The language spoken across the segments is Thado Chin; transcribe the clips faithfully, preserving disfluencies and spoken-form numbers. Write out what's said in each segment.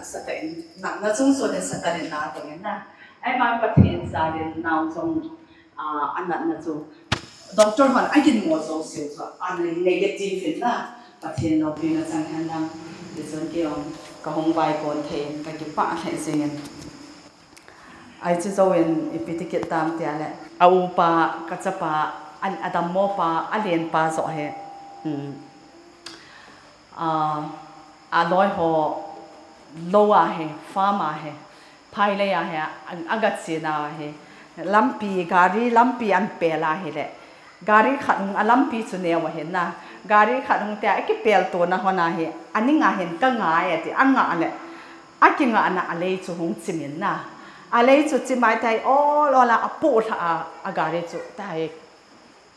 Satan, na, na chung so de Satan in na to na. Ai ma Pathen jal in nao jong, a, anatna chu. Doctor hon aginmo jouse chu a negative in na. Pathen loupina chang hen lang. Tichun kei jong kahung vaikon thei in kakipah lheh jeng in. Ai chu jouvin ipi ti kit tam tia le. A upa, kachapa, a, adammo pa, alen pa joh hi. Hmm. A, aloi ho, lou a hi, farm a hi, phailei a hi, a, agachen a hi, lampi, gari lampi anpel a hile, gari khat hung a lampi chu neo ahin na, gari khat hung tia, akipel tona hon a hi, aning a hin kangai ati, anga le, akingahna a lei chu hung chim in na, a lei chu chim a tai, ol ol a, apoh lha a, a gari chu, tai,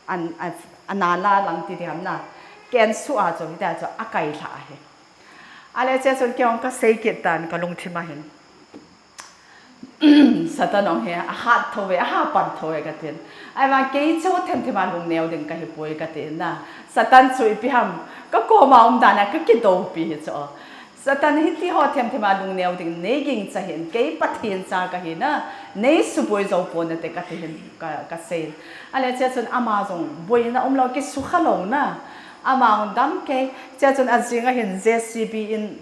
An, a, anala lang ti diham na. Ken su a chu, hita chu, akailha ahi. Ale che chun kei jong kasei kit tan, kalungthim a hin. Satan jong hi, ahat thou ve, ahapan thou ve katin. Ai vang kei chu themthem a lungneo ding kahipoi katin na. Satan chu ipi ham, kakoma um dan a kakidoupi hi chu. Satan hiti ho themthem a lungneo ding nei gingcha hih in, kei Pathen cha kahi na, nei suboi jou pon nate kati hin ka, kasei in. Ale che chun ama jong boina umlou kisukha lou na. Ama jong dam kei, che chun ajing a hin J C B in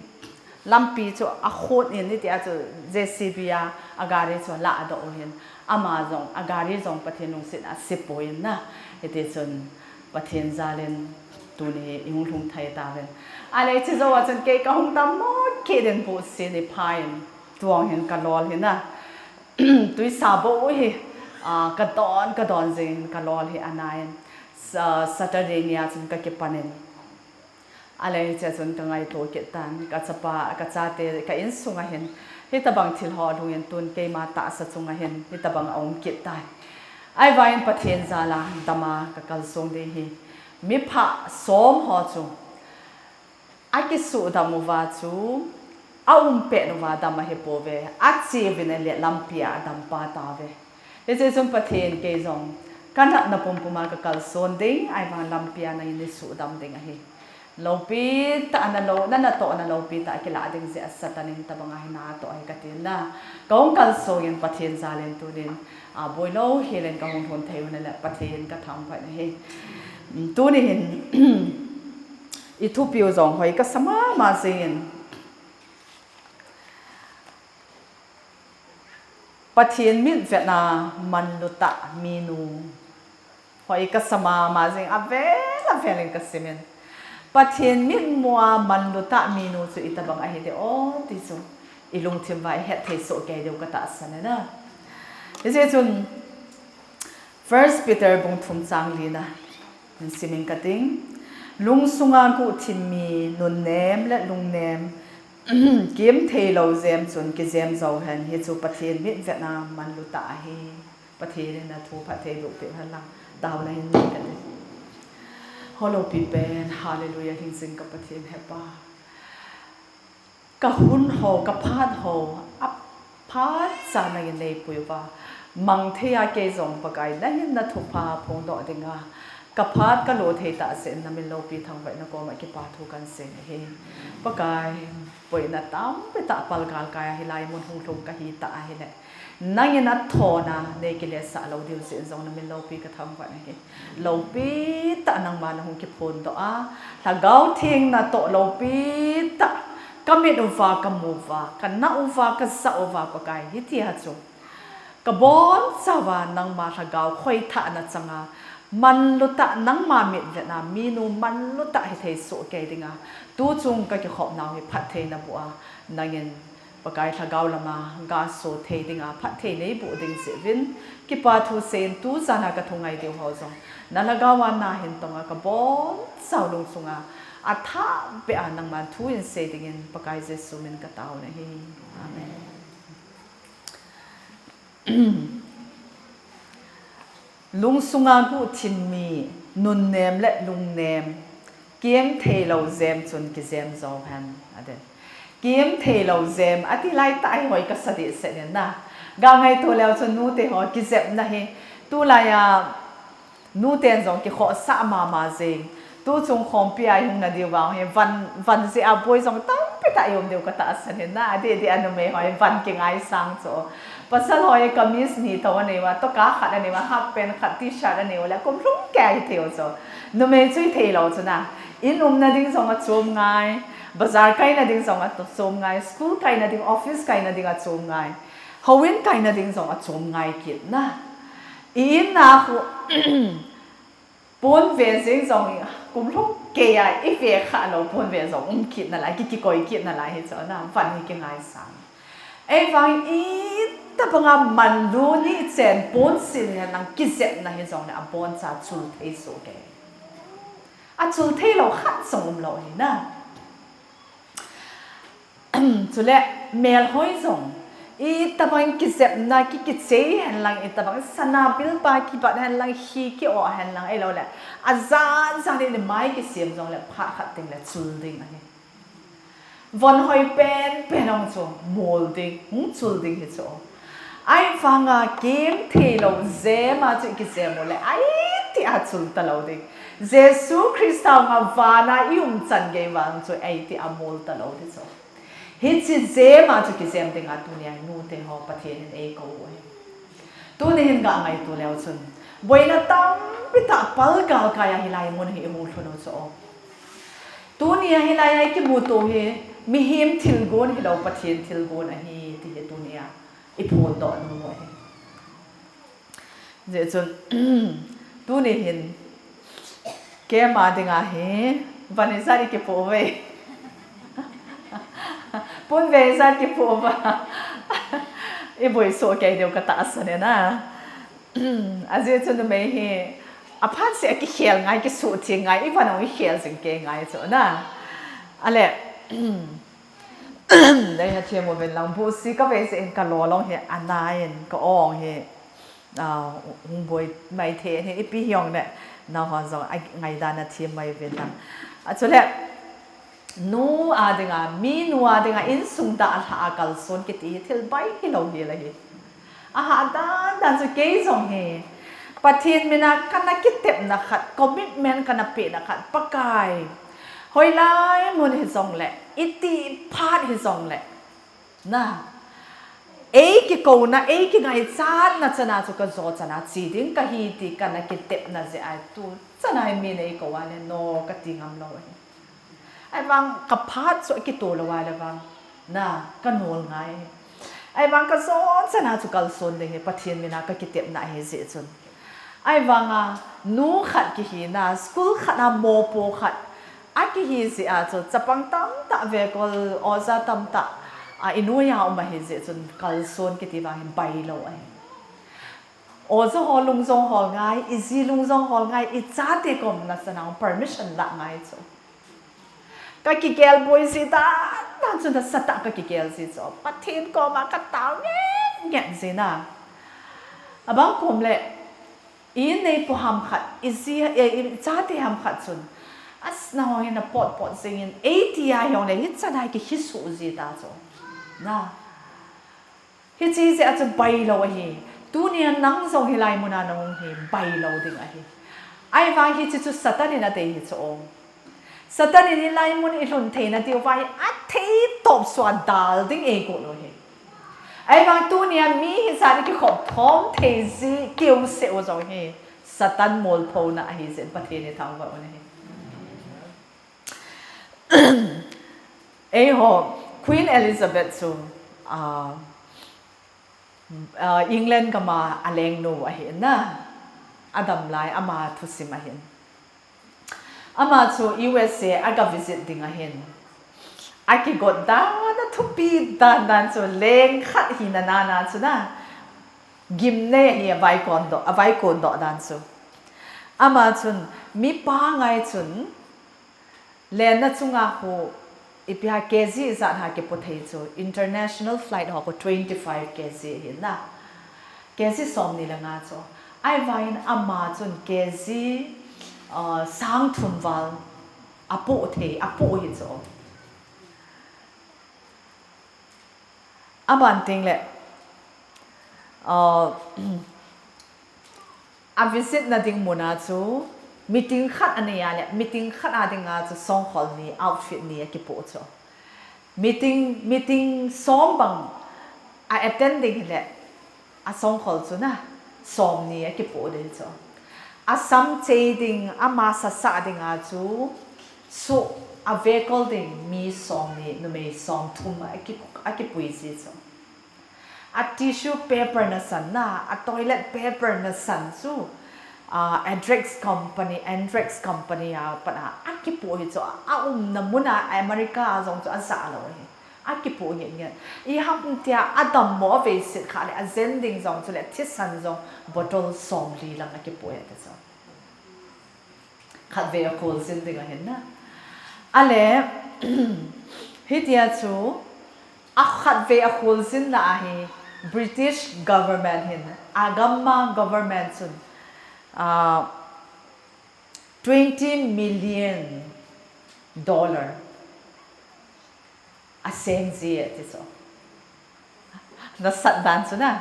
lampi chu akhut in, hiti a chu J C B a, a gari chu aladoh u hin. Ama jong, a gari jong Pathen lungset a asepoi in na. Hiti chun Pathen jal in tuni hi ihung lhung thei tauvin. Ale che jou a chun kei kahung dammo kit in bu sin ipha in tuang hin kalol hin a. Tuisa bou hi, a, kadon, kadon jing hin kalol hi ana in. Sa-, Saturday ni a chun kakipan in. Ale che chun kangaito kit tan, kachapa, kachate, ka insung a hin. Hitabang thil ho lhung in tun keima tahsa chung a hin, hitabang aum kit tai. Ahivangin Pathen jal a dam a kakalsong ding hi. Miphah som ho chu akisuhdam uva chu, aumpet uva dam ahipouve, ache uvin ahile lampi a adam pa tauve. Hiche chun Pathen kei jong, kanatna pumpum a kakalson ding, ahivang lampi a nangin neisuhdam ding ahi. Loupi tah a nalou, nanatohna loupi tah a kilah ding jeh a Satan in tabang a hi natoh ahi katin na. Kahung kalsong in Pathen jal in tunin, a, boilou hel in kahung lhun thei u ahile Pathen kathangvah in ahi. Tuni hin, ithupiu jong hoi kasa mama jing in. Pathen mitvetna manlutah minu. Hoi kasa mama jing, avel avel in kasim in. Pathen mitmu a manlutah minu chu itabang ahi de o ti chu ilungthim uva ihet thei soh kei diu katahsan e na. Hijeh chun First Peter bung thum chang li na hin simin kating. Lungsunga guhthim mi, nunnem le lungnem, kimthei lou jem chun kijem jou hen, hichu Pathen mitvetna manlutah ahi. Pathen in athu phattheiboh peh hen lang, taona hin nei kate. Holou pipen, hallelujah, hingjing ka Pathen hepa. Kahun ho, kaphat ho, aphat cha nangin neipui uva. Mangthei a kei jong Pakai, nahin nathupha phongdoh dinga. Kaphat kalo thei tahsen, namin loupi thangvahna koma kipa thu kahin sei ahi. Pakai, boina tampi tah pal galkai a hilai mun hung lhung kahi tah ahile. Nangin athona nei kiletsah lou diu jeh in jong namin loupi kathangvah ahi. Loupi tah nangma nahung kiphondoh a, Lhagao Theng natoh loupi tah, kamit uva, kamu uva, kanah uva, kajah uva, Pakai, hitia chu kabonchauva nangma Lhagao khoithah nachanga, manlutah nangma mitvetna, minu manlutah hithei soh kei dinga, tuchung kakikhopnau hi phatthei naboh a, nangin Pakai Lhagao lama gaso thei dinga phatthei neiboh ding jeh uvin, kipa thu seiyin tujan a kathungai diu ho jong, na Lhagao a nahin tonga kabonchau lungsunga, athahbeh a nangman thu hinsei dingin Pakai Jesu min kataona ahi. Amen. Lungsunga guhthim mi, nunnem le lungnem, kimthei lou jem chun kijem jou hen, ati. Kimthei lou jem, ati laitah hi hoi kasa dehset in na. Gangaito leu chun nute ho kijepna hi, tulai a nuten jong kikhohsah mama jing. Tuchung khompi a ihung nadiu vang hi, van, van jeh a boi jong tampi tah i um diu ka tahsan in na, adeh deh a numei ho hi van kingaisang chu. Pasal ho hi kameez ni tho anei uva, toka khat anei uva, half pant khat, t-shirt anei uva le, kum lhung kei thei u chu. Numei chu i thei lou chu na. In umna ding jong achom ngai, bazar kaina ding jong achom ngai, school kaina ding, office kaina ding achom ngai, houin kaina ding jong achom ngai kit na. I in na khu, pon ve jeng jong hi, kum lhung kei a i ve kha lou pon ve jong um kit nalai, ki, kikoi kit nalai hi chu na, van hi kingaisang. Ahivang itobang a manlu ni chen pon sil hen lang kizepna hi jong le aboncha chul thei soh kei. Achul thei lou khat jong um lou hi na. Chule, melhoi jong, itobang kizepna, ki, kichei hen lang, itobang sana bilpa kibat hen lang, hi ki-o hen lang, ahilou le, ajat jat in i mai kisem jong le, phat khat teng le chul ding ahi. Von hoi pen pen hung chu, mol ding, hung chul ding hi chu. Ahivang a kem thei lou, jem a chu i kijem u le, aiti a chul ta lou ding. Jesu Christa hung a van a i um chan gei vang chu, aiti a mol ta lou ding chu. Hiche jem a chu kijem ding a tunia nute ho Pathen in eikou u ahi. Tuni hin ga ngaito leu chun, boina tampi tah pal galkai a hilai mun hi i hung lhun u chu. Tunia hilai a i kimuto hi, mihem thilgon hilou, Pathen thilgon ahi, ti hi tunia i phondoh nom u ahi. Hijeh chun, tuni hin, keima dinga hi, van ijat i kipoh uve. Pon ve ijat kipoh uva. I boi soh kei diu ka tahsan e na. Ajeh chu numei hi, aphat seh a kikhel ngai, kisuhtheng ngai, i van hung i khel jing kei ngai chu na. Ale, nei ha thiam uvin lang, busi ka ve jeh in ka lolong hi, ana in ka ong hi. Ah, hung boi mai thei ahi, ipi hijong le, nao hon jong a ngaidan a thim mai uvin lang. A chule, nu a dinga, mi nu a dinga, insung dalha a kalson kiti hi thil bai hilou hel ahi. Aha dan dan chu kei jong hi, Pathen mina kana kitepna khat, commitment kana pehna khat, Pakai. Hoilai mun hijong le, iti phat hijong le. Na, ei kikouna, ei kingaichatna chana chu ka jo chana che ding kahi ti kana kitepna jeh a tu chana hi min eikou a le no kati ngam lou ahi. Ahivang ka phat chu akito lou a le vang, na, ka nol ngai ahi. Ahivang ka jo chana chu kalson ding hi Pathen mina ka kitepna ahi jeh chun. Ahivanga nu khat kihi na, school khat a mopo khat akihi jeh a chu, chapang tamtah vekol, oja tamtah, a, i noiya um ahi jeh chun, kalson kiti vang hi bailou ahi. Oja ho lung jong hol ngai, i ji lung jong hol ngai, i chate kom na sana permission la ngai chu. Ka kigel boi ji dan dan chu nasatah ka kigel ji chu. Pathen koma ka tao ngen ngen ji na. Abang kom le, i neipu ham khat, i ji, i, i chate ham khat chun. As na ho hin na pot pot jing in, ei ti a hijong le, hichan a ki, kisuh ji ta chu. Na. Hiche jeh a chu bailou ahi. Tunia nang jong hilai muna nahung hi bailou ding ahi. Ahivang hiche chu Satan in adei hi chu o. Satan in hilai mun i lhun theina diuva hi athei topsua dal ding eigot u hi. Ahivang tunia mi hijat i kikhop thom thei ji keu seh u jong hi Satan molphona ahi jeh in Pathen i thangvah u ahi. Eiho, Queen Elizabeth chu, ah, ah, England gam a alengnu ahi na, adam lai ama thusim ahin. Ama chu U S A aga visit ding ahin. Akigot dan a thupi dan dan chu leng khat hina na na chu na, gimnei ahi avaikon doh, avaikon doh dan chu. Ama chun mipa ngai chun, lenna chunga khu, ipi ham K G ijat ham kipo thei chu, international flight ho khu twenty five K G ahi na. K G somni le nga chu. Ahivangin ama chun K G, uh, sang thum val apo thei, apo hi chu. Aban teng le, uh, a visit na ding mun a chu, meeting khat anei a le, meeting khat a dinga chu songkhol ni, outfit ni akipo chu. Meeting, meeting som bang a attend ding hile, a songkhol chu na, som ni a kipoh ding chu. A sam chei ding, ama sasa ding a chu, su a vekol ding mi som ni, numei som thum a ki, a kipui ji chu. A tissue paper nasan na, a toilet paper nasan chu, a, Andrex company, Andrex company a pat a, a kipoh hi chu, a umna mun a America a jong chu a ja lou hi. A kipoh ngen ngen. I ham tia a dammo a veisit kha le, a jen ding jong chu le, thisan jong bottle som li lang a kipoh hi ti chu. Khatvei a kholjin ding ahin na. Ale, hitia chu, a khatvei a kholjin na ahi, British government hin, a gamma government chun, ah, twenty million dollar a seng ji e ti chu. Nasat dan chu na.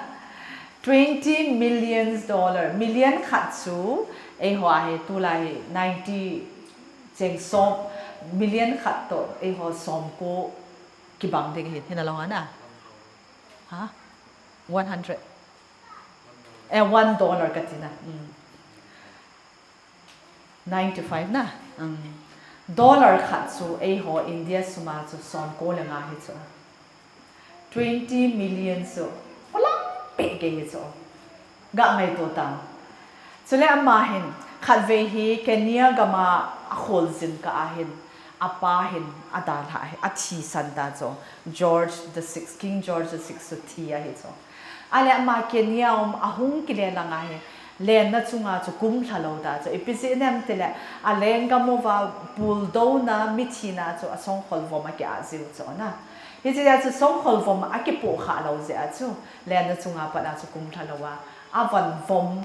Twenty millions dollar. Million khat chu, eiho a hi, tulai hi, ninety cheng som, million khat toh, eiho som ko kibang ding hi, hina lou na. Ha? One hundred. Eh, one dollar kati na. Mm. Ninety-five na. Um, dollar khat chu eiho India sum a chu som ko le nga hi chu. Twenty million chu. Kolang pe ke hi chu. Ga ngaito ta. Chule ama hin, khatvei hi Kenya gam a a kholjin kah a hin, a pa hin a dalha hi, a thisan ta chu. George the sixth, King George the sixth chu thi ahi chu. Ale ama Kenya um a hung kile lang ahi, lenna chunga chu kum lha lou ta chu. Ipi jeh inem tile, a lenggam uva buldouna, mithina chu a songkhol vom a ki-ah jiu chu na. Hiche a chu songkhol vom a kipoh kha lou jeh a chu, lenna chunga pat a chu kum lha lou a, a van vom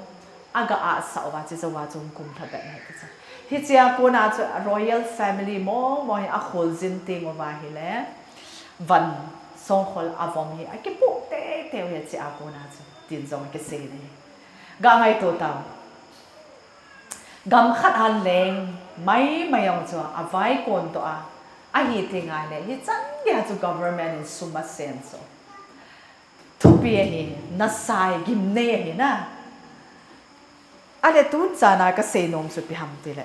a ga ahsah uva, chu jou a chu kum lha bep ahi ti chu. Hiche a kona chu royal family mong mong hi a kholjin teng uva hile, van songkhol a vom hi a kipoh teitei u hi hiche a kona chu, tin jong kisei in ahi. Ga ngaito tau. Gam khat a leng mai mai jong chu a vaikon toh a, ahi teng le, hichan gei a chu government in sum a sen chu. Thupi ahi, nasa ahi, gimnei ahi na. Ale tun chan a ka seinom chu ipi ham tile,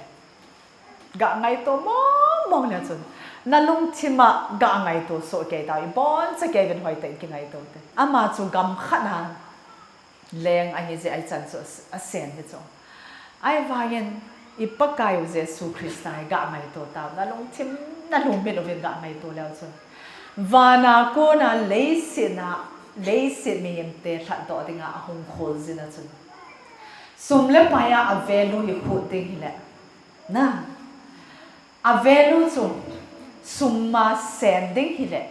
ga ngaito mong mong le chun, na lungthim a ga ngaito soh kei tau, iboncha kei uvin hoitah in kingaito te. Ama chu gam khat a leng ahi jeh a hichan chu a sen hi chu. Ahivangin i Pakaiu Jesu Christa hi ga ngaito tau, na lungthim na lungmin uvin ga ngaito leu chun, van a kona leiset a, leiset mihemte lhatdoh dinga ahung kholjin a chun, sum le pai a a value hi khuh ding hile, na, a value chu sum a sen ding hile,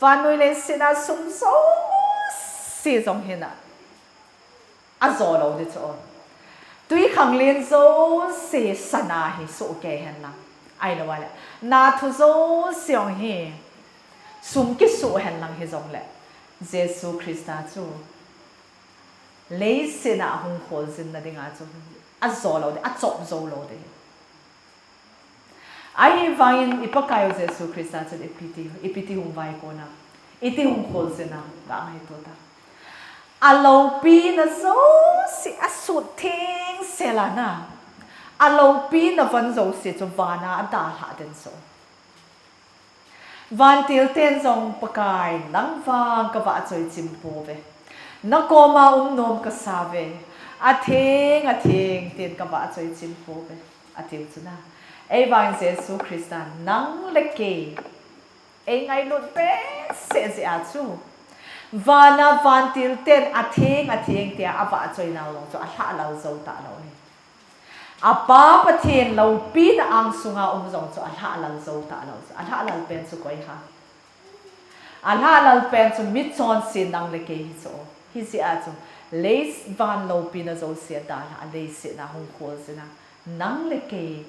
vannoi leiset a sum jouse jong hi na, ajo lou ding chu. Twikhanglen jouse sana hi soh kei hen lang, ahilou le, na thu jouse jong hi sum kisuh hen lang hijongle, Jesu Christa chu leiset a ahung kholjin na dinga chu ajo lou ding, achop jou lou ding. Ahivangin i Pakaiu Jesu Christa chun ipi ti, ipi ti hung vaikon a, iti hung kholjin a, ga ngaito ta. A loupina jouse, a sut thengsel a na, a loupina von jouse chu van a adalhah den chu. Vantil ten jong, Pakai, nang vang ka vahchoi chim pouve. Na koma um nom ka sa uve. Atheng, atheng tin ka vahchoi chim pouve, atiu chu na. Ahivangin Jesu Christa nang le kei eingailut behseh jeh a chu, van a vantil ten atheng, atheng tia avahchoi nau jong chu alhahlal jou talou ahi. A Pa Pathen loupina angsunga um jong chu alhahlal jou talou chu. Alhahlal pen chu koi ham? Alhahlal pen chu michonse nang le kei hi chu. Hijeh a chu, lei van loupina jouse adalhah a, leiset a hung kholjin a, nang le kei,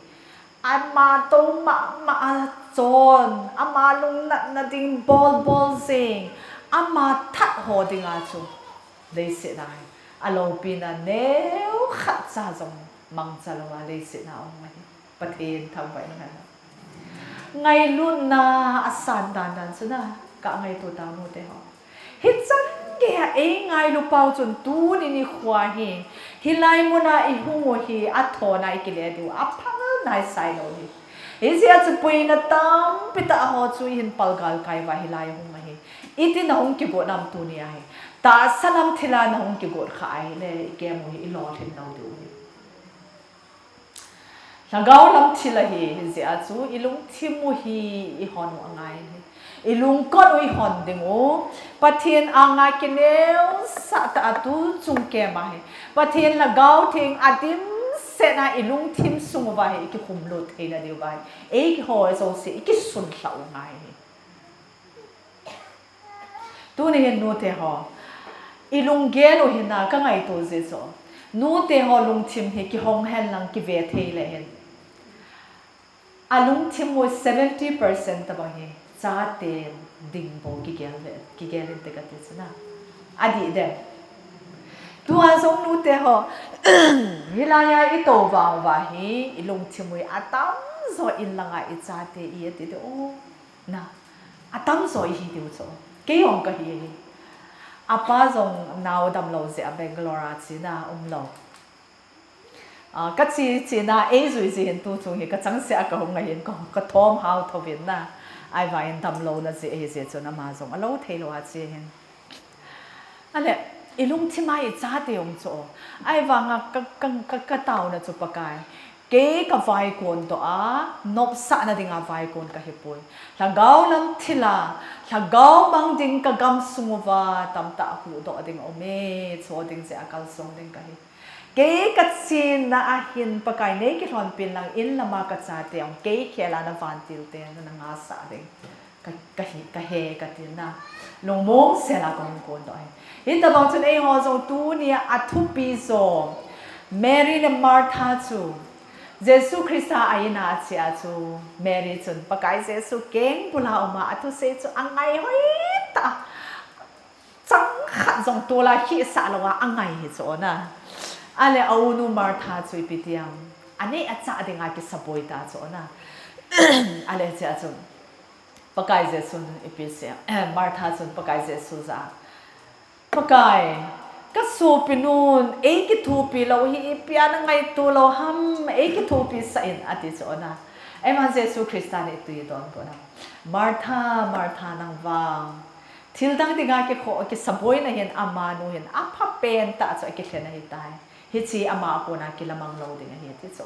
ama tou mama a chon, ama lungnatna ding bol bol jeng, ama that ho dinga chu, leiset a hi, a loupina neokhat cha jong mangcha louva leiset a um ahi. Pathen thangvah in umhen. Ngailutna asan dandan chu na, ka ngaito tau nute ho. Hichan geiya eingailu pau chun tuni nikho hi, hilai muna ihung u hi, athona ikile diu, aphalna isai lou hi. Hijeh a chu boina tampi tah ho chu ihin palgal kai uva hilai hung ahi. Iti nahung kigot nam tuni ahi. Tahsa lam thila nahung kigot kha ahile, ikem u hi ilolhin lou diu hi. Lhagao lam thil ahi, hijeh a chu ilungthim u hi ihon u angai hi. Ilungkot u ihon ding u. Pathen anga kineosah tah a tuchung kem ahi. Pathen Lhagao Theng adimset a ilungthim sung uva hi ikikhumlut theina diuva hi, eiho jouse ikisunlhah u angai hi. Tuni hin nute ho, ilunggel u hin a kangaito jeh chu, nute ho lungthim hi kihong henlang kive thei le hin, alungthim u seventy percent tobang hi chaten dingbou kigel ve, kigel inte kati chu na. Adih dem? Tua jong nute ho, hilai a itou vang uva hi, ilungthim u hi atamjo in langa ichate i ati diu, na, atamjo ihi diu chu. Kei jong kahi ahi. Apa jong nao damlou jeh a Bangalore a chena umlou. Kache chena eijui jeh hin tuchung hi kachangseh a kahung ahin, ka, kathom hao thouvin na. Ahivangin damlouna jeh ahi jeh chun ama jong alou theilou a che hin. Ale, ilungthim a ichate jong chu, ahivanga ka, ka, ka, kataona chu Pakai, kei kavaikon toh a, nopsahna dinga vaikon kahipoi. Lhagao lam thil a, lhagao mang ding kagamsung uva tamtah huhdoh ding aume, cho ding jeh a kalsong ding kahi. Kei kachena a hin Pakai nei kilhonpin lang in lama kachate jong kei khel a navantil te nana ngasah ding kahi, kahe katina. Lungmong sel a kahung kondoh ahi. Hitobang chun eiho jong tunia athupi jo, Mary le Martha chu, Jesu Christa a in a achea chu, Mary chun Pakai Jesu kengbul a uma athusei chu angai hoitah a, chang khat jong tola hisah louva angai hi chu na. Ale aunu Martha chu ipi tiam, aneh achah dinga kisaboi ta chu na. Ale chea chu Pakai Jesun ipi asei, Martha chun Pakai Jesu jah a, Pakai, kasopinun eikithopi lou hi ipia nangaito lou ham, eikithopi sah in ati chu na. Ahivang Jesu Christan itui donbut a, Martha, Martha, nangvang thildang dinga kikhoh kisaboi nahin, amanu hin aphapen tah chu akilhen ahitai. Hiche ama a kona kilamang lou ding ahi ati chu.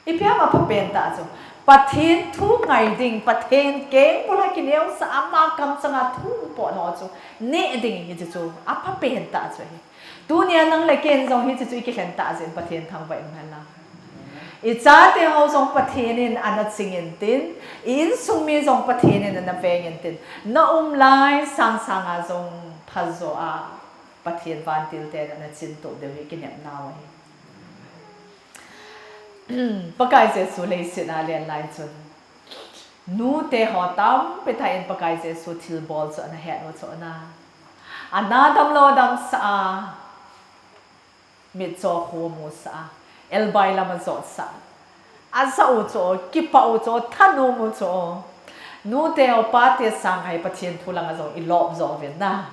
Ipi ham aphapen tah chu. Pathen thu ngai ding, Pathen kengbul a kineosah ama kamchanga thu umpohna chu neh ding hiche chu aphapen tah chu ahi. Tunia nang le ken jong hiche chu ikilhen tah jeh in Pathen thangvah in umhen lang. Ichate ho jong Pathen in ana ching intin, i insung mi jong Pathen in ana veng intin, naum lai sangsanga jong phajo a Pathen vantil ten ana chintup diu hi kinepnau ahi. Pakai Jesu leiset a alen lai chun, nute ho tampi tah in Pakai Jesu thilbol chu ana het u chu na. Ana damlou adamsah a, mitcho khu amusah a, elbai lam ajotsah a, ajah u chu, kipah u chu, thanom u chu. Nute ho pate sanga hi Pathen thu langa jong ilop jo uvin na.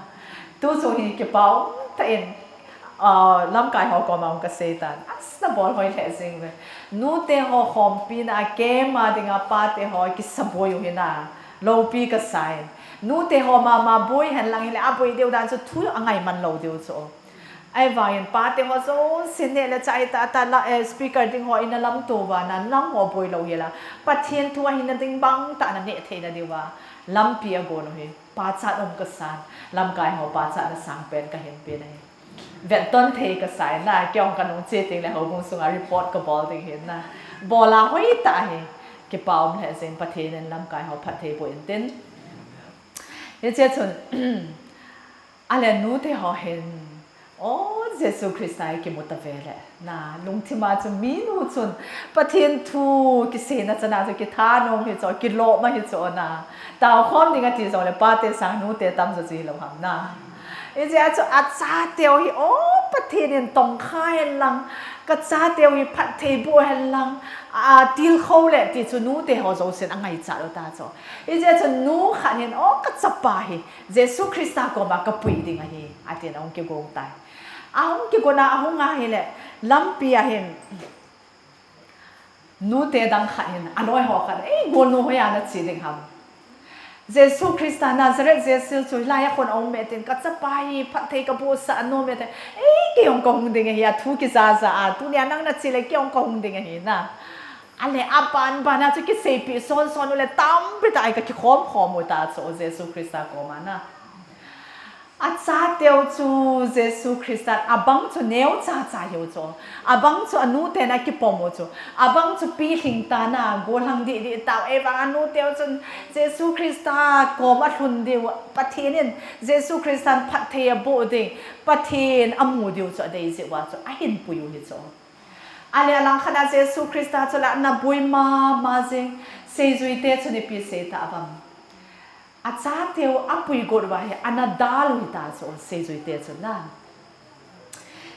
Tuchung hi kipa umtah in, lamkai ho koma hung kaseitan, as nabol hoi lheh jeng uve. Nute ho khompina a camp a dinga pate ho kisaboi u hi na, loupi kasa in. Nute ho mama boi henlang hile aboi diu dan chu thu angaiman lou diu chu. Ahivangin pate ho jouse neh le chah hita tah la, speaker ding ho ina lamto uva na, nangho boi lou hila, Pathen thu ahina ding bangtah naneh theina diuva lampi agon u hi pachat um kasan, lamkai ho pachatna sangpen kahin pen ahi. Vetton thei kasa in na, kei jong kanung che tengle houbung sunga report kabol ding ahin na. Bol a hoitah ahi, kipa um lheh jeng, Pathen in lamkai ho phatthei boh intin. Hiche chun, ale nute ho hin, o Jesu Christa hi kimu tave le na, lungthima chu minu chun Pathen thu kiseina chana chu kithanom hi chu, kilom ahi chu na. Taokhom ding ati jongle pate sang nute tamjo chu hilou ham na. Hijeh a chu achateu hi, o Pathen in tongkha henlang, Kachateu hi phatthei boh hen lang, atilkhou le ti chu nute ho jousen angaichat u ta chu. Hijeh chun nu khat hin, o kachapa hi Jesu Christa koma kapui ding ahi, atin ahung kigong tai. Ahung kigon a ahung ahile, lampi a hin, nute dang khat hin, aloi ho khat, ei, golnu hoiya nache ding ham? Jesu Christa Nazareth Jesu chu hilai a khun aume tin, kachapa hi phatthei kabohsah anom e te, ei, kei jong kahung ding ahi, athu kijaja a, tunia nang nache le kei jong kahung ding ahi na. Ale aban ban a chu kiseipeh son son u le tampi tah a kakikhom khom u ta chu Jesu Christa koma na. Achateu chu Jesu Christan abang chu neocha cha hiu chu. Abang chu anuten akipom u chu. Abang chu pilhing tan a, golhang dih dih tau, ahivang anuteu chun Jesu Christa kom alhun diu, Pathen in Jesu Christan phatthei aboh ding, Pathen amu diu chu adei jeh uva chu ahin pui u hi chu. Ale alangkhat a Jesu Christa chu la ana boi mama jing, seijuite chun ipi asei tauvam? Achateu apui got uva hi ana dal u hita chu seijuite chun na.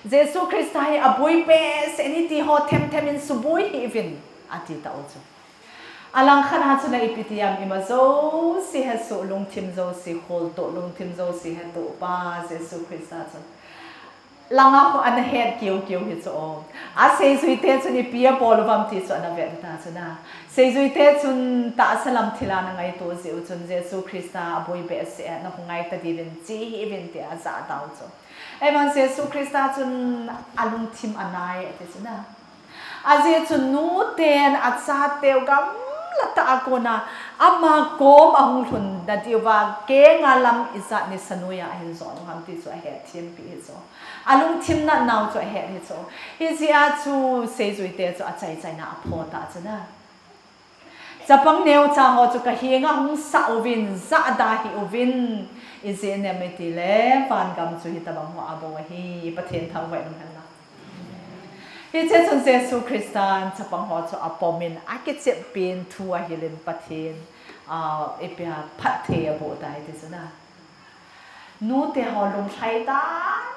Jesu Christa hi aboi behseh in hitiho themthem in suboi hih uvin ati tau chu. Alangkhat a chun ipi ti ham, ima jouse hesoh, lungthim jouse kholtoh, lungthim jouse hetoh pa Jesu Christa chun langa khu ana het kiu kiu hi chu. Aseijuite chun ipi abol uvam ti chu ana vet u ta chu na. Seijuite chun tahsa lam thil a ana ngaito jeh u chun Jesu Christa aboi behseh e, nahung ngai ta diuvin che hih uvin tia ajah tau chu. Ahivang Jesu Christa chun alungthim anai ati chu na. Ajeh chu nuten achateu gamla tah a kona ama kom ahung lhun nadiuva kenga lam ijat nisa noiya ahin jon u ham ti chu ahet thempeh hi chu. Alungthim natnau chu ahet hi chu. Hijeh a chu seijuite chu achaichaina apho ta chu na. Chapang neocha ho chu kahenga hung sah uvin, jahda hih uvin, ijeh inem itile vangam chu hitobang ho abou ahi, Pathen thangvah in umhen lang. Hiche chun Jesu Christan chapang ho chu apom in, akicheppi in, thu ahil in, Pathen, ah, ipi ham, phatthei aboh tai ti chu na. Nute ho lunglhai dan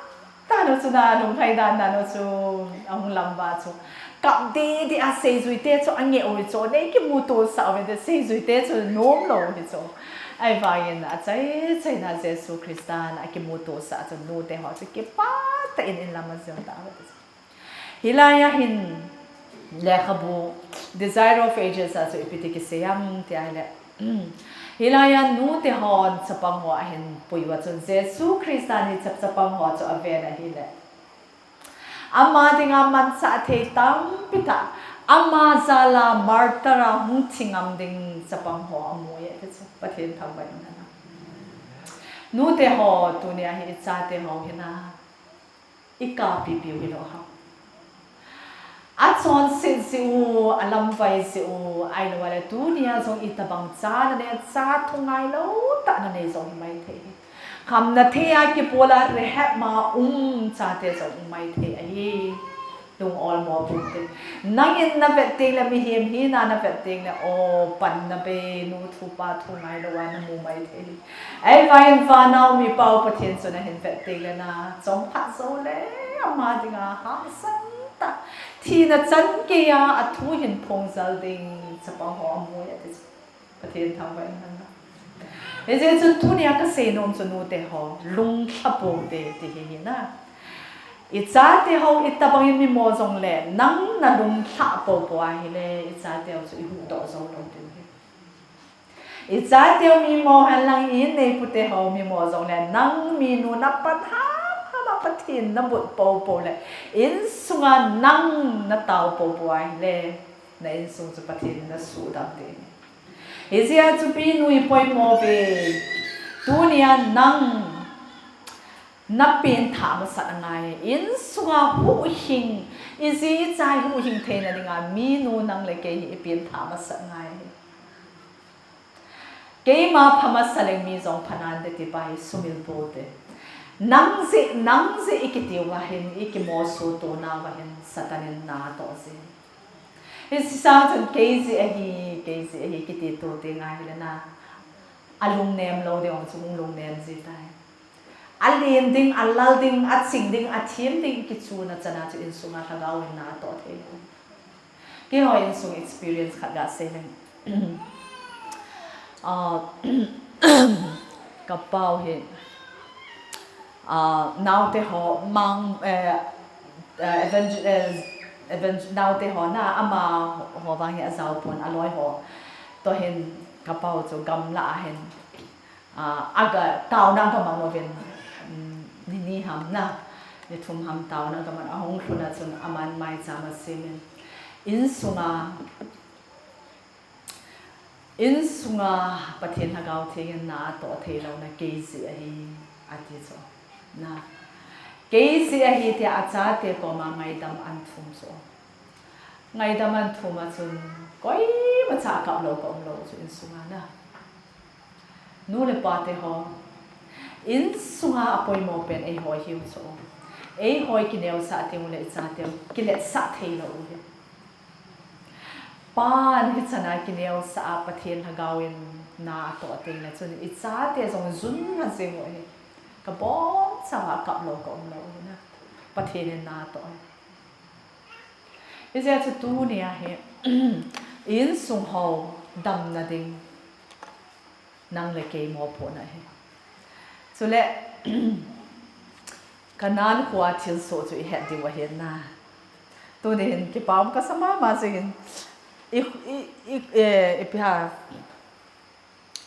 dan u chu na, lunglhai dan dan u chu ahung lam uva chu kap deh deh a seijuite chu angeh u hi chu, nei kimuto sah uvin te, seijuite chu nomlou hi chu. Ahivangin achaichaina Jesu Christan akimuto sah chun nute ho chu kipah tah in inlam ajil tauve ti chu. Hilai a hin lekhabu Desire of Ages a chu ipi ti kisei ham ti ahile, hilai a nute hon chapang ho ahin pui uva chun Jesu Christan hiche chapang ho chu aven ahile, ama dinga manchah thei tampi tah, ama jal a martyr a hung thi ngam ding chapang ho amu e ti chu. Pathen thangvah in umhen lang. Nute ho, tunia hi ichate ho hi na, ikappi piu hilou ham? Achonset jeh u, alamvai jeh u, ahilou le tunia jong itobang cha nanei, cha thungailou tah nanei jong hi maithei hi. Khamna thei a kibol a rehab ma um chate jong um maithei ahi. Lung olmo pum te. Nangin navet tengle, mihem hina navet tengle, o, panna bei, nu thu pa thu ngailou a namu maithei hi. Ahivangin vana um ipa u Pathen chu nahin vet tengle na, chomkhat joule ama dinga hangsan tah, thina chan geiya athu hin phongjal ding chapang ho amu e ti chu. Pathen thangvah in umhen lang. Hijeh chun tunia kasei nom chu nute ho, lunglha pou te ti hi hi na. Ichate ho itobang in mimo jongle nang nalunglhah poupou ahile, ichateu chu ihuhdoh jou lou diu hi. Ichateu mimo hen lang, i-in neipute ho mimo jongle nang minu napan hamham a Pathen nabut poupou le, insunga nang natao poupou ahile, na insung chu Pathen in asuhdam ding. Hijeh a chu minu ipoimo uve, tunia nang napengthah masat angai, insunga huhhing, iji icha huhhing theina dinga minu nang le kei hi ipengthah masat angai. Keima pha masa leng mi jong pha nante ti pa hi sumil pou te. Nang jeh, nang jeh ikiti uva hin, ikimosuto nauva hin Satan in natoh jin. Hiche sang chun kei jeh ahi, kei jeh ahi kiti to teng ahile na, alungnem lou ding chu hung lungnem ji tai. alen ding, alal ding, aching ding, athem ding, kichuna chana chu insunga lhagao in na atoh thei lou. Keiho insung experience khat gasei leng. Ah, kapau hi, ah, naote ho mang, eh, eh, evangel-, eh, evangel-, naote ho na amaho vang hi ajao pon, aloi ho toh hin kapau chu gamla a hin, ah, aga taona aga mang uvin, um, ni ni ham na, ni thum ham taona aga mang, ahung lhun a chun aman maicham asem in, insunga, insunga Pathen Lhagao Theng in na atoh thei louna kei jeh ahi, ati chu. Na, kei jeh ahi tia achate koma ngaidam ahin thum chu. Ngaidam ahin thum a chun koimacha kap lou ka um lou chu insunga na. Nu le pate ho, insunga apoimo pen eiho hiu chu. Eiho kineosah teng uleh ichateu kiletsah thei lou u hi. Pan hichana kineosah a Pathen Lhagao in na atoh teng le chun ichate jong jun lha jeng u hi. Kabonchauva kap lou ka um lou u hi na. Pathen in na atoh hi. Hijeh chun tunia hi, insung ho damna ding nang le kei mopohna ahi. Chule, Canaan khoa thilsoh chu ihet diu ahi na. Tuni hin kipa um kasa mama jing in, i, i, i, eh, ipi ham,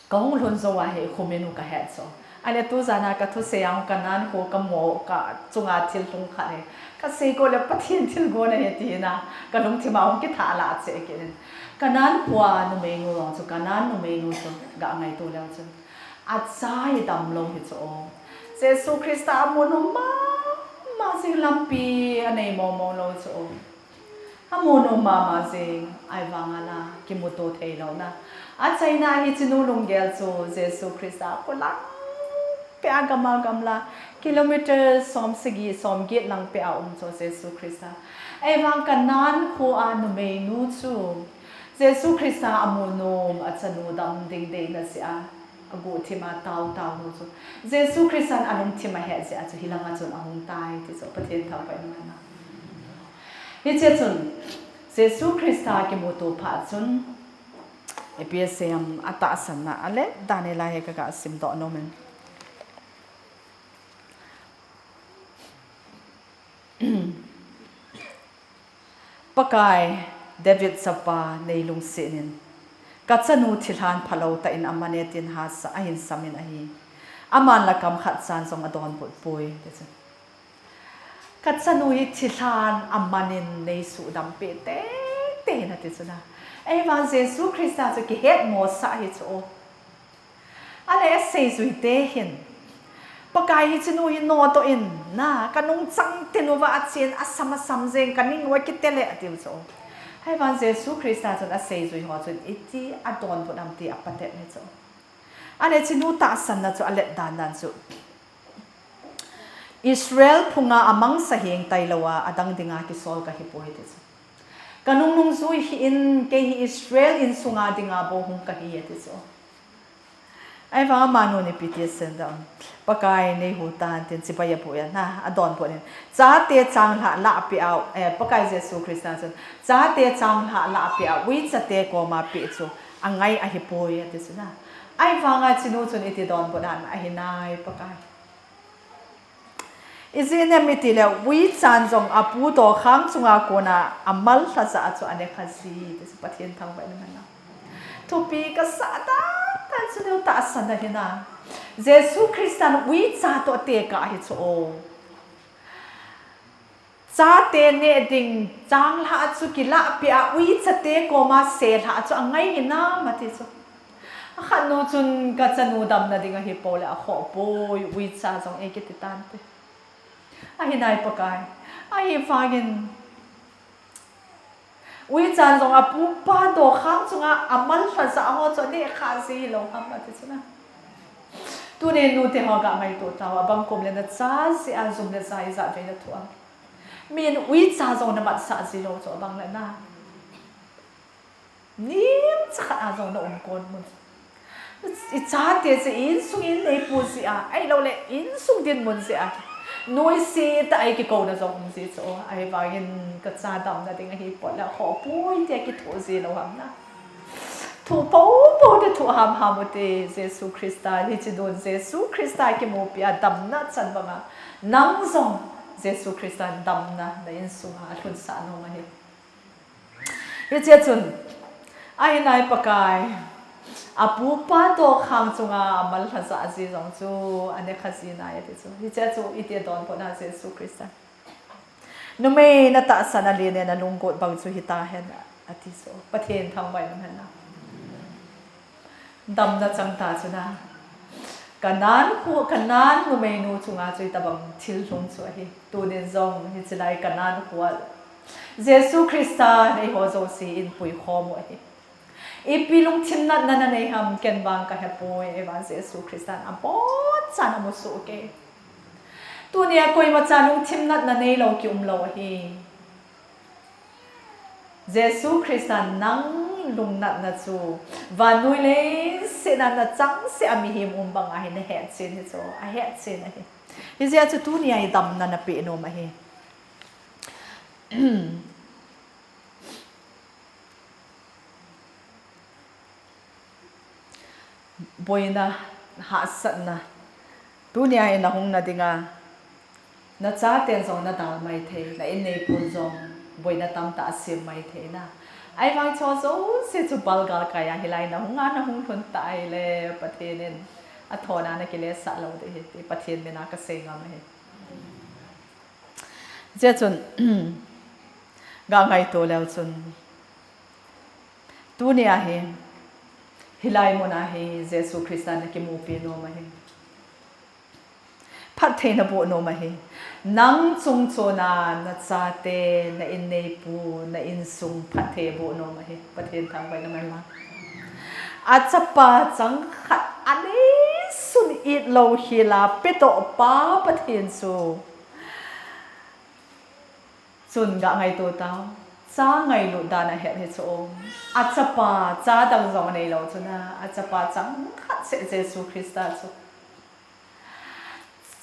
kahung lhun jou a hi khum in u kahet chu. Ahile tujan a kathusei a Canaan kho kamu kachunga thil lhung khat hi, kasei got le Pathen thilgon ahi ti na, kalungthim a hung kithah lah cheh kit in. Canaan khoa numeinu jong chu, Canaan numeinu chu ga ngaito leu chun, acha hi damlou hi chu o, Jesu Christa amu nom mama jing, lampi anei mong mong lou chu o. Amu nom mama jing, ahivanga la kimuto thei louna. Achaina hichenu lunggel chu Jesu Christa apolang peh a, gam a gamla kilometer somsagi somget lang peh a um chu Jesu Christa. Ahivang Canaan khoa numeinu chu Jesu Christa amu nom, achanu dam ding deina jeh a aguhthim a taotao nu chu Jesu Christan alungthim ahet jeh a chu hilanga chun ahung tai ti chu Pathen thangvah in umhen. Hiche chun Jesu Christa kimuto phat chun ipi asei em, atahsanna alet dan hilai hi kaga simdoh nom in. Pakai, David chapa nei lungset in, kachanu thilhan phalou tah in aman e tin hahsa ahin sam in ahi. Aman la kam khat chan jong adonbut poi, ti chu. Kachanu hi thilhan aman in nei suhdam peh teitei in ati chu na. Ahivang Jesu Christa chu kihetmosah hi chu o. Ahile aseijui te hin, Pakai, hichenu hi nodoh in, na, kanungchang tin uva achen, asam asam jeng, kaning uva kite le, atiu chu. Ahivang Jesu Christa chun aseijui ho chun iti adonbut ham ti apatep hi chu. Ahile chenu tahsanna chu alet dan dan chu, Israel phunga amangsa heng tailou a, adang dinga kisol kahipoi ti chu. Kanung nungjui hih in, kei hi Israel insunga dinga bou hung kahi, ati chu. Ahivang amanun ipi ti asei em, Pakai, nei hu tan tin chibai abu in, na, adonbut in, chate changlhah lahpeh a, eh, Pakai Jesu Christa chun, chate changlhah lahpeh a uichate koma peh chu angai ahipoi, ati chu na. Ahivanga chenu chun iti donbut ham, ahinai Pakai. Ijeh inem itile, uichan jong apu dokhang chunga kona amal lhajah a chu anekha ji, ti chu Pathen thangvah in umhen lang. Thupi kasah dan dan chu neo tahsan ahi na. Jesu Christan uicha toh atekah ahi chu o. Chate neh ding changlhah chu kilahpeh a, uichate koma selhah chu angai hinam ati chu. Akhatnu chun kachanu damna ding ahipou le akhoh poi, uicha jong eikiti tante. Ahinai Pakai. Ahivangin uichan jong apupa dokhang chunga amal lhajah ho chu anekha ji hilou ham ati chu na. Tunin nute ho ga ngaito tao, abang kom le nacha jeh a jum le ja ijat vei nathoh am? Min uicha jong namatsah ji lou chu abang le na. Nimcha khat a jong naum kon mun. I chate chu insung in neipu jeh a, ahilouleh insung dinmun jeh a, noise tah a kikouna jong um ji chu, ahivangin kacha damna ding ahi pot le khoh poi tia kithoh ji lou ham na. Thoh popo te thoh hamham u te, Jesu Christa, hiche don Jesu Christa kimupi a damna chan banga nang jong Jesu Christa damna na insunga alhunsah nom ahi. Hichea chun, ahinai Pakai, apupa toh khang chunga amal lha jah ji jong chu, anekha ji nai ati chu. Hichea chu iti adonbut na Jesu Christa. Numei natahsan a linen alunggot bang chu hitahen ati chu. Pathen thangvah in umhen lang. Damna chang ta chu na. Kanan khu, Kanan numeinu chunga chu itobang thil lhung chu ahi. Tunin jong hiche lai Kanan khua Jesu Christan eiho jouse in puikhom u ahi. Ipi lungthim natna nanei ham, ken vang kahepoi, ahivang Jesu Christan abonchan amusoh kei. Tunia koimacha lungthim natna neilou kium lou ahi. Jesu Christan nang lungnatna chu vannoi leiset a nachangseh a mihem um banga hi nahetchen hi chu, ahetchen ahi. Hijeh a chu tunia hi damna napeh nom ahi. Boina, hahsatna, tunia hi nahung nadinga, nachaten jong nadal maithei, na inneipun jong boina tamtah asem maithei na. Ahivang chu jouse chu balgalkai a hilai nahunga nahung lhun tah ahile Pathen in athona nakilesah lou ding ahi ti Pathen mina kasei ngam ahi. Hijeh chun, ga ngaito leu chun, tunia hi, hilai muna hi Jesu Christa nakimupi nom ahi. Phatthei naboh nom ahi. Nang chungchona nachate, na inneipu, na insung phatthei aboh nom ahi. Pathen thangvah in umhen lang. Achapa changkhat aneisun it lou hela petoh pa Pathen chu. Chun ga ngaito tao. Cha ngailut dan ahet hi chu. Achapa, cha dang jong aneilou chu na. Achapa changkhat seh Jesu Christa chu.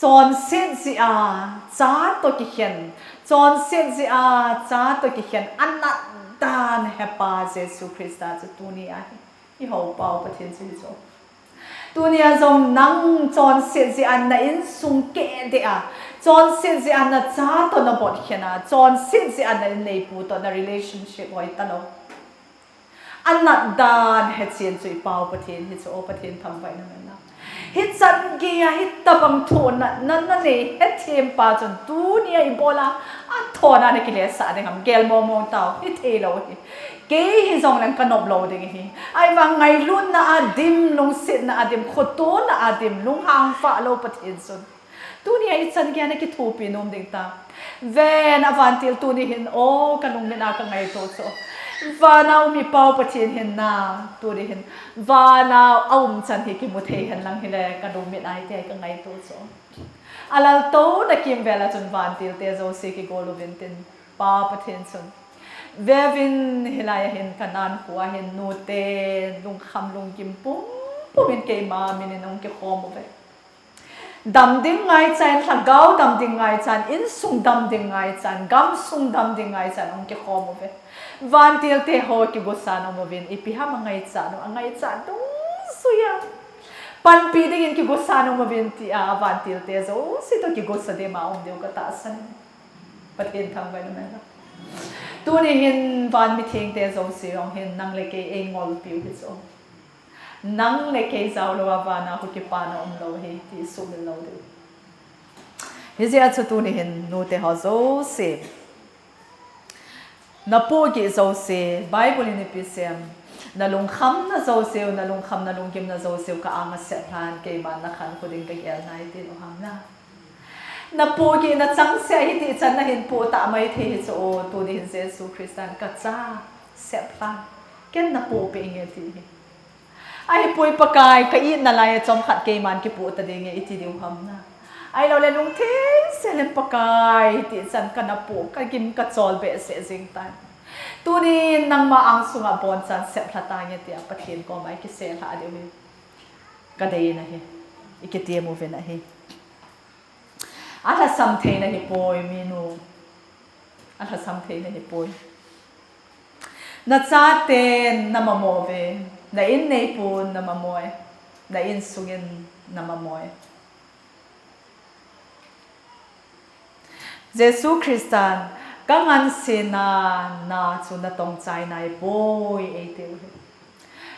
Chonset jeh a, cha toh kikhen. Chonset jeh a, cha toh kikhen. Anat dan hepa Jesu Christa chu tunia hi. Ihou pau Pathen chu hi chu. Tunia jong nang chonset jeh a na insung keh deh a, chonset jeh a nacha toh nabot khen a, chonset jeh a na inneipu toh na relationship hoi talou. Anat dan hechen chu ipau Pathen hi chu, o Pathen thangvah in umhen lang. Hichan geiya hitobang thoh natna nanei hethem pa chun tunia ibola athona nakilesah ding ham, gel mongmong tao, hithei lou hi. Kei hijongleng kanop lou ding ahi. Ahivang ngailutna a dim, lungsetna a dim, khotona a dim, lunghang pha lou Pathen chun. Tunia ichan geiya nakithopi nom ding ta. Ven a vantil tuni hin, o kalungmit a kangaito chu. Vana um ipau Pathen hin na, tuni hin. Vana aum chan hi kimu thei hen lang hile, kalungmit a hitia kangaito chu. Alaltouna kimvel a chun vantilte jouse kigol uvin tin, Pa Pathen chun. Veuvin hilai a hin Kanan khoa hin nute lungkham lunggim pumpum in keima min in ahung kikhom uve. Dam ding ngaichan, lhagao dam ding ngaichan, insung dam ding ngaichan, gamsung dam ding ngaichan ahung kikhom uve. Vantilte ho kigosa nom uvin, ipi ham angaichat u, angaichat dungjuiya. Panpi dingin kigosa nom uvin tia, vantilte jouse toh kigosa dima um diu katahsan. Pathen thangvah in umhen lang. Tuni hin van mithengte jouse jong hin nang le kei eingolpiu hi chu. Nang le kei jaolouva vana hung kipana umlou hi ti sumil lou diu. Hijeh a chu tuni hin nute ho jouse. Napohgih jouse, Bible in ipi asei em. Nalungkhamna jouseu, nalungkhamna lunggimna jouseu ka anga seplhan, keiman nakhankho ding kagel nai tin u ham na. Napohgih nachangseh a hitichan nahin poh tah maithei hi chu o, tuni hin Jesu Christan kacha seplhan. Ken napoh peh inge ti hi. Ahipoi Pakai, ka itna laiya chomkhat keiman kipoh ta dinge iti diu ham na. Ahiloule lungthim sel in Pakai, hitichan kana poh, kagim kachol behseh jing tan. Tunin nangma angsunga abonchan seplha tange tia Pathen koma ikiseplha diu hi. Kadei nahi, ikiti mu ve nahi. Alhasam thei nahi poi, minu. Alhasam thei nahi poi. Nachaten namamo ve, na in neipun namamo e, na insungin namamo e. Jesu Christan, ka ngansena na chu natong chai nai poi, eitiu hi.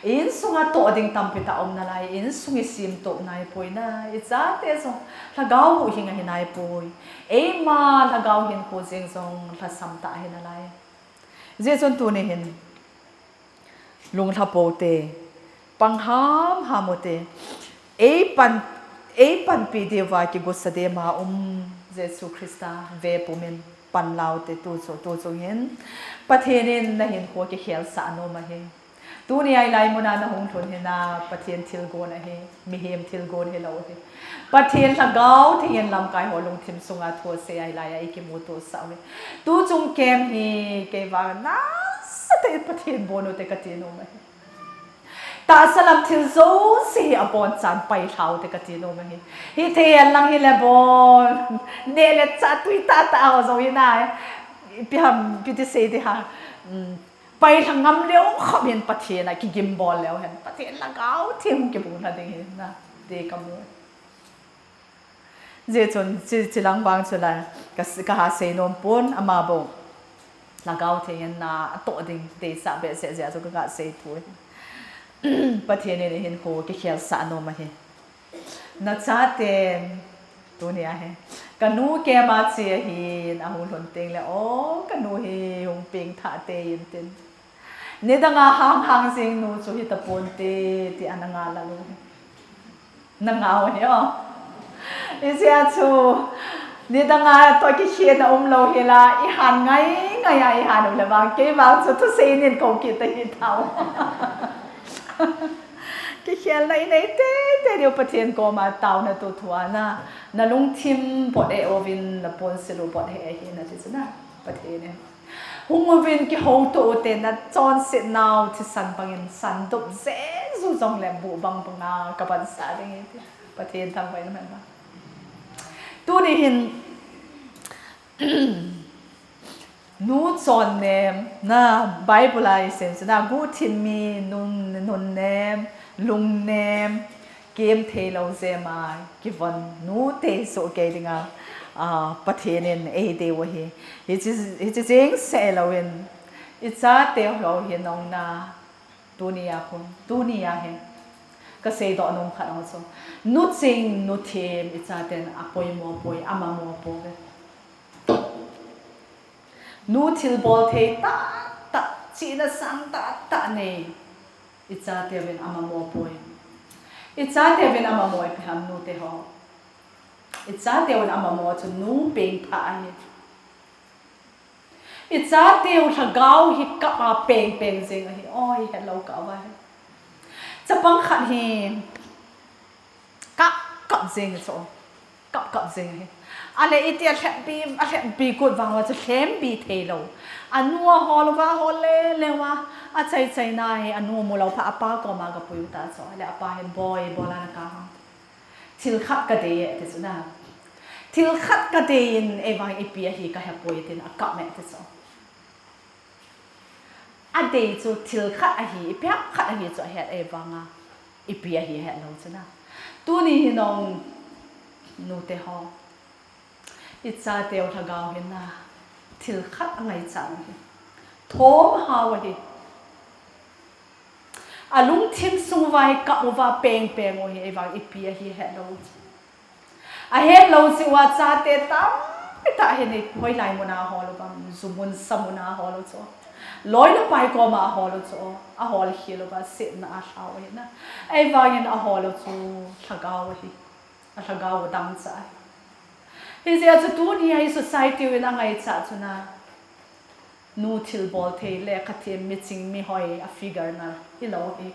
Insunga toh ding tampi tah um nalai, insung isim toh nai poi na, ichate jong, lhagao huhhing ahi nai poi. Eima lhagao hinkho jeng jong, lhasam tah ahi nalai. Hijeh chun tuni hin, lunglha pou te, pang hamham u te, eipan, eipanpi diuva kigosa dema um Jesu Christa ve pumin panla u te, tuchu, tuchung hin, Pathen in nahinkho kikhelsah nom ahi. Tuni a hilai muna nahung lhun hi na, Pathen thilgon ahi, mihem thilgon hilou ahi. Pathen Lhagao Theng in lamkai ho lungthim sunga thu asei a hilai a ikimuto sah u hi. Tuchung camp hi, kei vang nasatah in Pathen bon u te kati nom ahi. Tahsa lam thil jouse hi abonchan pailha u te kati nom ahi. Hithei henlang hile bon, neh le chah twi tahtah ho jong hi na, ipi ham, ipi ti sei ding ham. Pailha ngam leu khop hin Pathen a kigimbol leu hen, Pathen Lhagao Theng kibulha ding hi na, ti kamu. Hijeh chun, chi, chilang vang chu la, ka, kaha sei nom pon, ama bou Lhagao Theng in na atoh ding deisah behseh jeh a chu kaga sei thu hi. Pathen in ihinkho kikhelsah nom ahi. Nachaten, tunia hi, kanu camp a che ahin, ahung lhun tengle, o, kanu hi hung pengthah tei in tin, nidanga hanghang jeng nu chu hitaponte, ti ana ngal a lou hi. Nangau hi o. Hijeh a chu, nidanga toh kikhen a umlou hila, ihan ngai ngai a ihan u le vang, kei vang chu thusei nin kou kit tahih tao. Kikhelna inei teitei diu Pathen koma taona toh thua na, nalungthim bot e uvin, naponsil u bot e ahi nati chu na, Pathen e. Hung uvin kihouto ute, nachonset nau thisan bangin sandup jeju jongle buh bang banga kabansah ding ahi ti. Pathen thangvah in umhen lang. Tuni hin, nu chonnem, na Bible a isim chu na guhthim mi, nun, nunnem, lungnem, kem theilou jema kivon nute sohkei dinga, a, Pathen in eidei u ahi. Hiche, hiche jeng seh louvin, ichateu hi nong na, tunia khu, tunia hi kaseidoh nom khat jong chu, nu ching, nu them, ichaten apoimo poi, amamo pouve. Nu thilbol thei tahtah, chihna sang tahtah nei, ichateuvin amamo poi. Ichateuvin amamo ipi ham, nute ho? Ichateuvin amamo chu nu pengthah ahi. Ichateu lhagao hi kap a pengpeng jeng ahi. O, ihetlou kah uva hi, chapang khat hi kap kap jeng chu, kap kap jeng ahi. Ale iti alheppi, alheppi kut vang uva chu lhempi theilou. Anu ahol uva, ahol lele uva, achaichaina hi anu mulou phat apa koma gapui u ta chu. Ale apa hin, boi, ibola nakap ham? Thil khat kadei e, ati chu na. Thil khat kadei in, eivang ipi ahi kahepoi tin akap e, ati chu. Adei chu thil khat ahi, ipi ham khat ahi chu ahet, eivanga ipi ahi hetlou chu na. Tuni hi nong, nute ho, ichateu lhagao hin na, thil khat angaichat u ahi. Thomhao ahi. Alungthim sung uva hi kap uva pengpeng u ahi, eivang ipi ahi hetlou chu. Ahetlou jeh uva chate tampi tah hin hoilai muna ahol uvam, jumun samuna ahol u chu, loi le pai koma ahol u chu, ahol khel uva setna alhau ahi na. Eivangin ahol u chu lhagao ahi, alhagao u dangchah ahi. Hijeh a chu tunia hi society uvin angaichat chu na, nu thilbol thei le khathem, miching, mihoi a figure na hilou hi.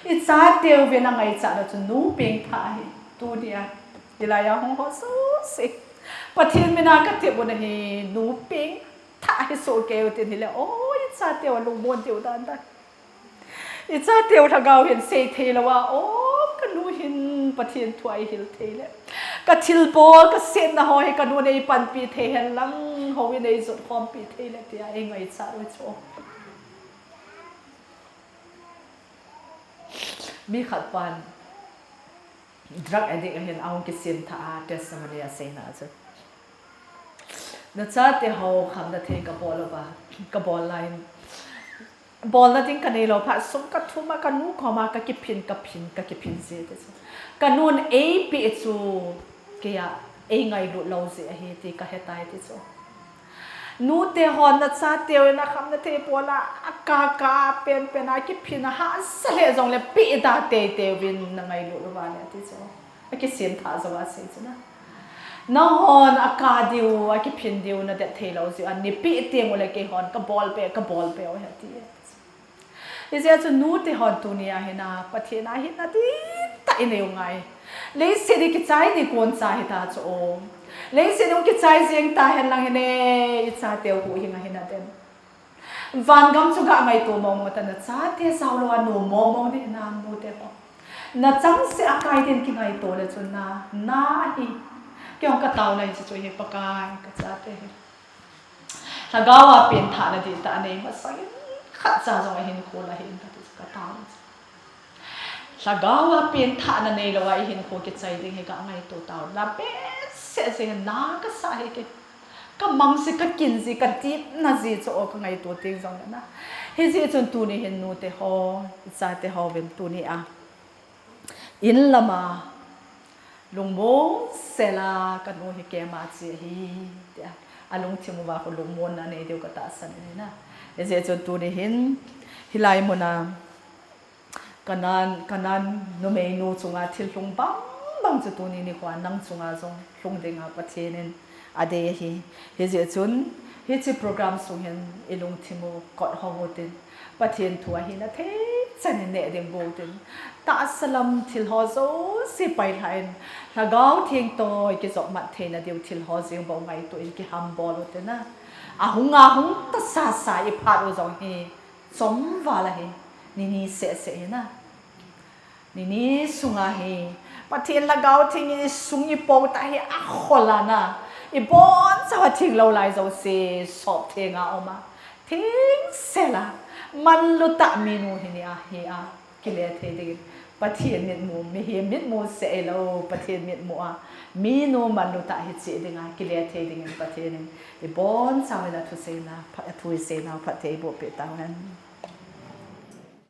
Ichateuvin angaichat na chu nu pengthah ahi. Tunia, hilai a hung ho jouse, Pathen mina katep u ahi, nu pengthah hi sohkei u tin hile, o, ichateu alungmon diu dan dan. Ichateu lhagao hin seithei louva, o, kanu hi Pathen thu a eihil thei le, ka thilbol, ka setna ho hi ka nun eipanpi thei hen lang, houin eijot khompi thei le tia eingaichat u chu. Mi khat pan drug addict ahin ahung kisem tha a testimony aseina chu. Nachate ho khamna thei ka bol uva, ka bol lai in. Bolna ding ka neilou phat sung ka thum a ka nu koma ka kiphin, ka phin, ka kiphin ji ti chu. Ka nun eipeh chu kei a eingailut lou ji ahi ti ka hetai ti chu. Nute hon nachateu in akhamna thei bol a, akaka penpen a kiphin a hahsa lheh jongle peh da teitei uvin nangailut uva le ti chu. Akisem tha jou a sei chu na. Nanghon aka diu, akiphin diu nadet theilou jeh a, nipeh teng ule keihon ka bolpeh, ka bolpeh u ahi ati. Hijeh chun nute hon tunia hin a, Pathen a hinna dihtah inei u ngai. Leiset hi kichai ni koncha hita chu o. Leiset hung kichai jeng tahen lang hile, ichateu huhhing ahi naden. Vangam chu ga ngaito mongmong ta, nachate jaolou a nom mongmong ding hinam nute ho. Nachangseh a kai din kingaito le chun na, na hi. Kei jong ka taona in chu chu hi Pakai kachate hi. Lhagao a penthahna dihtah anei masangin khatcha jong ahinkho la hih in kati chu ka taona chu. Lhagao a penthahna neilou a ihinkho kichai ding hi ka ngaito taona behseh jeh in na kasah hi kei. Ka mang ji, ka kin ji, ka tipna ji chu o ka ngaito teng jongle na. Hijeh chun tuni hin nute ho, ichate hovin tunia in lama lungmong sela ka nu hi kema che ahi tia alungthim uva khu lungmonna nei diu ka tahsan in na. Hijeh chun tuni hin hilai muna Kanan, Kanan numeinu chunga thil lhung bangbang chu tuni nikhoa nang chunga jong lhung dinga Pathen in adei ahi. Hijeh chun hiche program sung hin ilungthim u kot hong utin, Pathen thu a hinna thei chan in neh ding go utin, tahsa lam thil ho jouse pailha in, Lhagao Theng toh kijopmat theina diu thil ho jeng bou ngaito in kihambol utin a, ahunga hung tasasa iphat u jong hi chomval ahi, nini sehseh hi na. Nini sunga hi Pathen Lhagao Theng in isung ipo tah hi akhol a na, ibonchauva thenglou lai jouse sop thenga um a, thengsel a, manlutah minu hi nia hi a kile thei dingin, Pathen mitmu, mihem mitmu seh hilou, Pathen mitmu a minu manlutah hiche dinga kile thei dingin Pathen in ibonchauvin athuseina, athu iseinau phatthei bohpeh tahen.